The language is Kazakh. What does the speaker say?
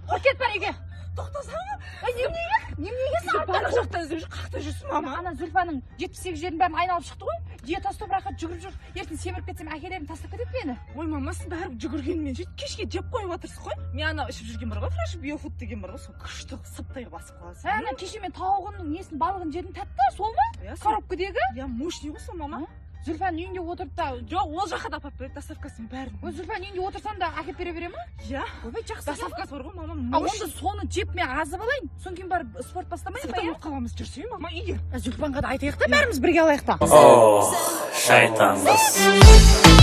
Құр кет, бар үйге. Тоқтасаңа. Ай, неменеге, неменеге саған? Барлық жақта іздеп жүр. Қаяқта жүрсің, мама? Ана Зүлфаның 78 жердің бәрін айналып шықты ғой. Диета ұстап, рахат жүгіріп жүр. Ертең семіріп кетсем, әкелерім тастап кетеді мені. Ой, мама, сіз бәрі жүгіргенмен ше, кешке жеп қойып жатырсыз ғой. Мен ана ішіп жүрген бар ғой, Фреш Биофуд деген бар ғой, сол күшті, сыптай басып қаласың. Ә, ана кеше мен тауығының несін, балығын жедім, тәтті сол ма? Иә, сол. Коробкадегі? Иә, мощный ғой сол, мама. Зүлфаның үйінде отырып та? Жоқ, ол жаққа да апарып береді, доставкасын бәрін. Ой, Зүлфаның үйінде отырсам да, әкеліп бере бере ма? Иә. Ойбай, жақсы екен ғой. Доставкасы бар ғой, мама. А, Мощный. онда соны жеп, мен азып алайын, содан кейін барып спорт бастамайын ба? Сыртта Иә. болып қаламыз. Жүрсей, мама, үйге. Зүлфанға да айтайық та, бәріміз бірге алайық та. Ох, шайтан қыз.